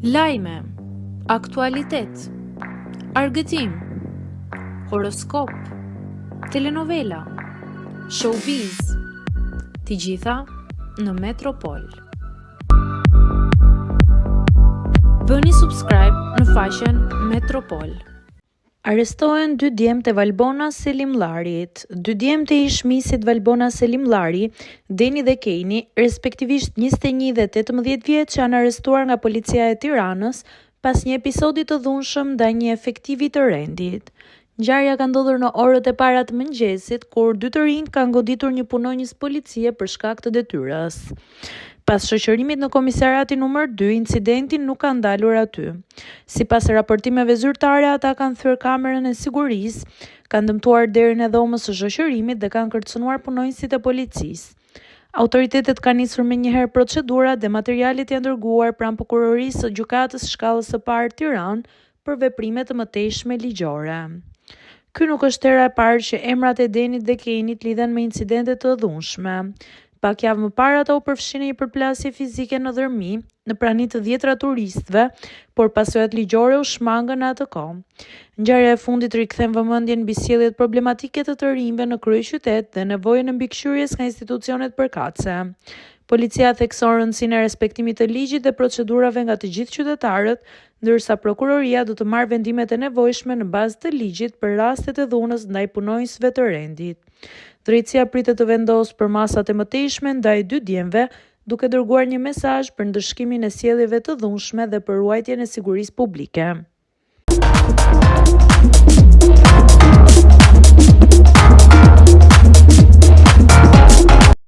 Lajme, aktualitet, argëtim, horoskop, telenovela, showbiz, të gjitha në Metropol. Bëni subscribe në faqen Metropol. Arrestohen dy djemtë e Valbona Selimllarit. Dy djemtë e ish-misit Valbona Selimllari, Deni dhe Kejni, respektivisht 21 dhe 18 vjeç, janë arrestuar nga policia e Tiranës pas një episodi të dhunshëm ndaj një efektivi të rendit. Ngjarja ka ndodhur në orët e para të mëngjesit, kur dy të rinjtë kanë goditur një punonjës policie për shkak të detyrës. Pas shoqërimit në komisariatin numër 2, incidenti nuk ka ndalur aty. Sipas raportimeve zyrtare, ata kanë thyer kamerën e sigurisë, kanë dëmtuar derën e dhomës së shoqërimit dhe kanë kërcënuar punonjësit e policisë. Autoritetet kanë nisur menjëherë procedurat dhe materialet janë dërguar pranë Prokurorisë së Gjykatës Shkallës së Parë Tiranë për veprime të mëtejshme ligjore. Ky nuk është hera e parë që emrat e Denit dhe Kenit lidhen me incidente të dhunshme. Pak javë më parë ata u përfshinë në një përplasje fizike në Dhërmi, në prani të dhjetra turistëve, por pasojat ligjore u shmangën në atë kohë. Ngjarja e fundit rikthen vëmendjen mbi sjelljet problematike të të rinjve në kryeqytet dhe nevojën e mbikëqyrjes nga institucionet përkatëse. Policia thekson rëndësinë e respektimit të ligjit dhe procedurave nga të gjithë qytetarët, ndërsa prokuroria do të marrë vendimet e nevojshme në bazë të ligjit për rastet e dhunës ndaj punonjësve të rendit. Drejtësia pritet të vendosë për masat e mëtejshme ndaj dy djemve, duke dërguar një mesazh për ndëshkimin e sjelljeve të dhunshme dhe për ruajtjen e sigurisë publike.